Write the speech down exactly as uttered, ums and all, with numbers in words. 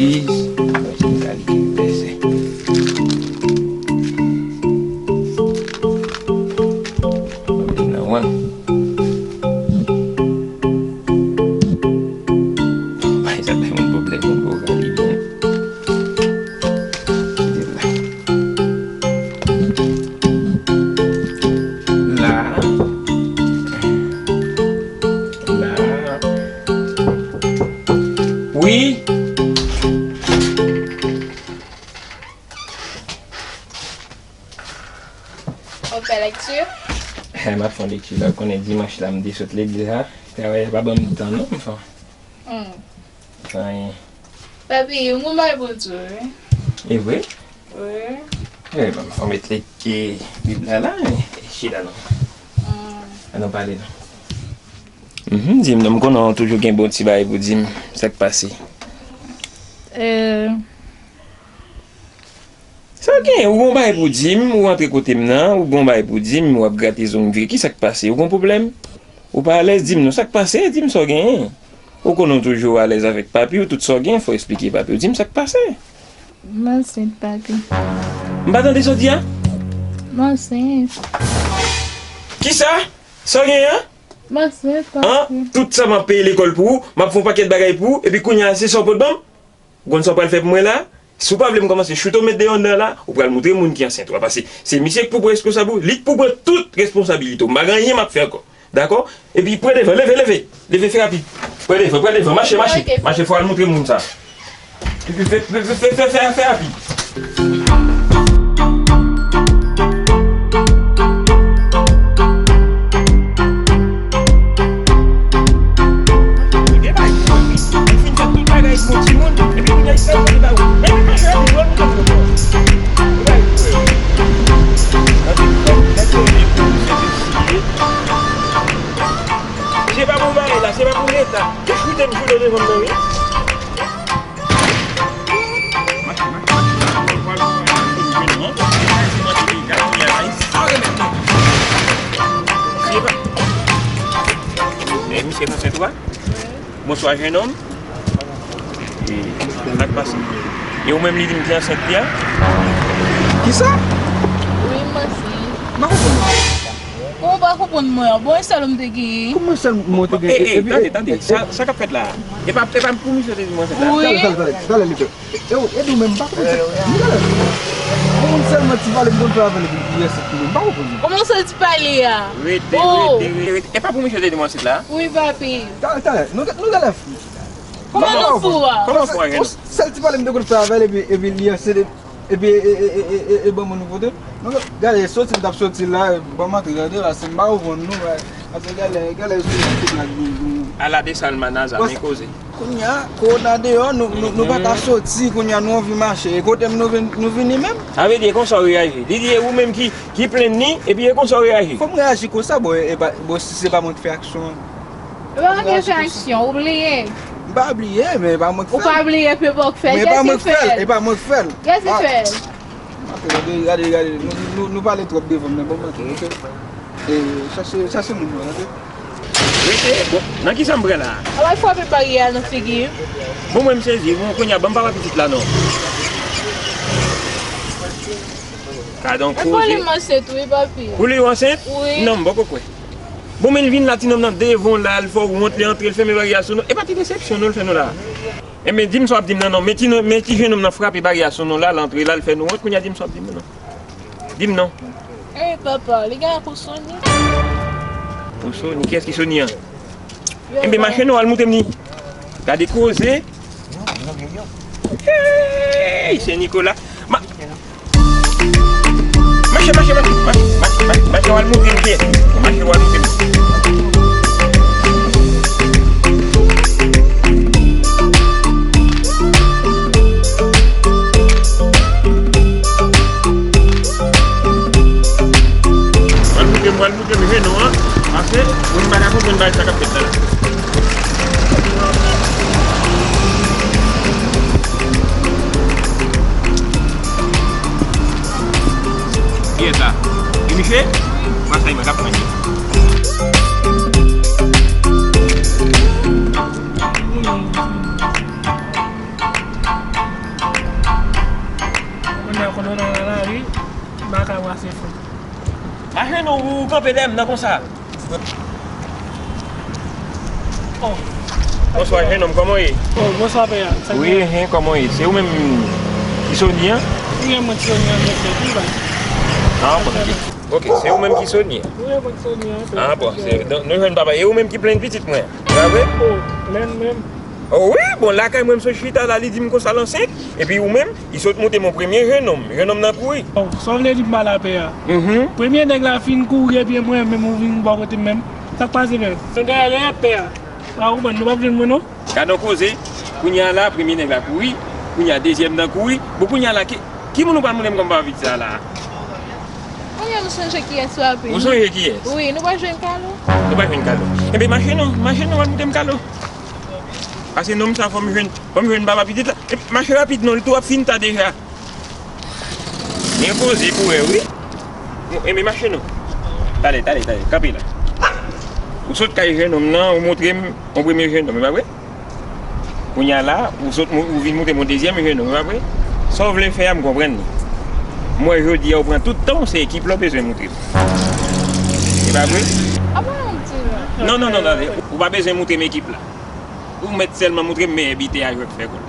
Is, mwen se kalite pèse. Mwen nan wan. Bay sa bay moun pwoblèm, moun pwoblèm li byen. Kite l la. La. La. Wi. W ap fè lekti? Eh, m ap fè yon lekti la. Ou konnen dimanch la, m te sot legliz la. Travay la pa ban m tan, non, m fè. Hmm. Anyen. Papi, yon bagay pou di w, wi. E vre? Wi. Wi, ban m fè yon met lekti Bib la, la, e, e chita, non. Hmm. An nou pale, non. Mhm, di m, non, m konnen w toujou gen bon ti bagay pou di m. Sa k pase? Euh, Sa w gen? Ou gon bagay pou di m, ou antre kote m nan, ou gon bagay pou di m, w ap grate zong vre. Kisa k pase? Ou gon pwoblèm? Ou pa alèz? Di m non, sa k pase? Di m sa w genyen. Ou konnen w toujou alèz avèk papi w, tout sa w gen, fò w eksplike papi w. Di m sa k pase. M ansent, papi. M pa tande sa w di a? M ansent. Kisa? Sa w genyen an? M ansent, papi. An? Tout sa m ap peye lekòl pou ou, m ap fè yon pakèt bagay pou ou, epi kounye a se sa w pot ban m? Ou konn sa w pral fè pou mwen la? Si w pa vle m kòmanse choute w met deyò anndan la, ou pral moutre moun ki ansent ou a. Paske se misye k pou pran responsab ou, li k pou pran tout responsabilite w. M pa gen anyen m ap fè ankò. Dakò? Epi pran devan, leve, leve. Leve, fè rapid. Pran devan, pran devan. Mache, mache. Ok. Mache, fò al moutre moun sa. Fè, fè, fè, fè, fè, fè, fè rapid. Gen bagay pou mwen, wi. Li fin fè tout bagay pou timoun, epi kounye a li fè yon bagay. Men li fè yon bagay pou mwen. Se pa pou bagay la, se pa pou leta. Ki choute m choute devan m nan, wi. Bonswa, jennonm. E, sa k pase? E ou menm, li di m ki ansent li a? Kisa? Wi, m ansent. M pa konprann. Kòman w pa konprann mwen an? Bon, e sèl ou m te genyen. Kòman sèl mwen te genyen? E, e, tande, tande. Sa, sa k ap fèt la? E pa, e pa pou misye te di m ansent la? Wi. Tande, tande, tande, tande, Lito. E, e, e, ou menm, m pa konn sèl. M pa konn. Bon, sèlman ti pale m konn fè avè l epi li ansent li menm. M pa konprann. Kòman sèl ti pale a? Rete, rete, rete, rete. E pa pou misye te di m ansent la? Wi, papi. Tande, tande. Nou, nou genlè fou. Kòman nou fou a? Kòman fou a, Reno? Sèl ti pale m te konn fè avè l epi, epi li ansent. Epi, e, e, e, e, e, e, ban mwen nouvo de. Non, gade, soti m t ap soti la, ban m antre, gade la, se m pa konprann nou, wè. Paske gade, gade, soti m tout la, nou, nou. Ala de salmanaza, men koze. Kounye a, kowona deyò, nou, nou, nou pa ka soti, kounye a, nou anvi mache. E kote m nou vin, nou vini menm? Sa vle di, e konsa w reyaji. Li di, e ou menm ki, ki plenn li, epi e konsa w reyaji. Fò m reyaji konsa, bon, e, e pa, bon, si se pa mwen ki fè aksyon an. E pa mwen ki fè aksyon, ou bliye. M pa bliye, men e pa mwen k fè l. Ou pa bliye, se pa w k fè l. Men e pa mwen k fè l, e pa mwen k fè l. Kiyès ki fè l? Ok, gade, gade, gade. Nou, nou, nou pale twòp devan m nan, bon, ok, ok. E, chache, chache moun yo, ok? Rete, bon, nan kisa m pran la? A bay frape baryè a nan figi m. Bon, mwen m sezi, bon, kounye a, ban m papa pitit la, non. Gadon koze. Pou li m ansent, wi, papi. Pou li w ansent? Wi. Non, m poko kwè. Bon, men l vin la, ti nonm nan devan w la, l fè w wont, li antre, l fèmen baryè a sou nou. E pa ti desepsyon, non, l fè nou la. Enben, di m sa w ap di m nan, non. Men ti, men ti jennonm nan frape baryè a sou nou la, l antre la, l fè nou wont. Kounye a, di m sa w ap di m nan, non. Di m non. Eh, papa, li gen pou Sony. Pou Sony? Kiyès ki Sony an? Enben, mache non, al moute m li. Gade koze. Hey, se Nicolas. Ma-, Mache, mache, mache, mache, mache, mache, mache, w al moute m kiyès. Mache, w al moute m. W al moute m, w al moute m, jennonm an. Pase, moun pa ka konprann bagay sa k ap fèt la. Kiyès la? E misye? Masay mwen k ap pran li. Konnen nan lari, m pa ka brase fon. Mache non, ou kanpe dèyè m nan konsa. Oh. Bonswa, jenòm, kòman w ye? Oh, bonswa, pè a. Sa wi, gen? Hen, kòman w ye? Se ou menm ki Sony an? Wi, mwen ki Sony an, mèsi. Ki bay? Ah, bon, ok. Ok, se ou menm ki Sony an? Wi, mwen ki Sony an, pè a. Ah, bon, se, nou, nou jwenn papa. E ou menm ki plenn pitit mwen? Se pa vre? Oh, plenn menm. Oh, wi, bon, lakay mwen, m sot chita la, li di m konsa l ansent. Epi ou menm, li sot moute m yon premye jenòm. Jenòm nan kouri. Oh, sa w vle di m pa la, pè a? Mhm. Premye nèg la fin kouri, epi mwen menm ou vin bò kote m menm. Sa k pase, pè a? Nèg la reyèt, pè a. Pa konprann, nou p ap jwenn mwen, non? Gade yon koze, kounye a la, premye nèg la kouri, kounye a dezyèm nan kouri. Bon, kounye a la, ki, ki moun ou pral montre m kòm papa pitit sa la? Kounye a nou sonje kiyès wi, apre. Ou sonje kiyès? Wi, nou pral jwenn Kalo. Nou pral jwenn Kalo. Enben, mache non, mache non, al montre m Kalo. Pase nonm sa, fò m jwenn, fò m jwenn papa pitit la. E, mache rapid non, li tou ap fin ta deja. Gen koze pou wè, wi. Bon, enben, mache non. Talè, talè, talè, kanpe la. Ou sot kay jenòm nan, ou montre m yon premye jenòm, e pa vre? Kounye a la, ou sot, ou vin montre m yon dezyèm jenòm, e pa vre? Sa w vle fè a, m konprann li. M wè jodi a ou pran tout tan w, se ekip la w bezwen montre m. E pa vre? Apa w di la? Non, non, non, non, ou pa bezwen montre m ekip la. Ou mèt sèlman montre m meyè bitè a jwèt fè gòl.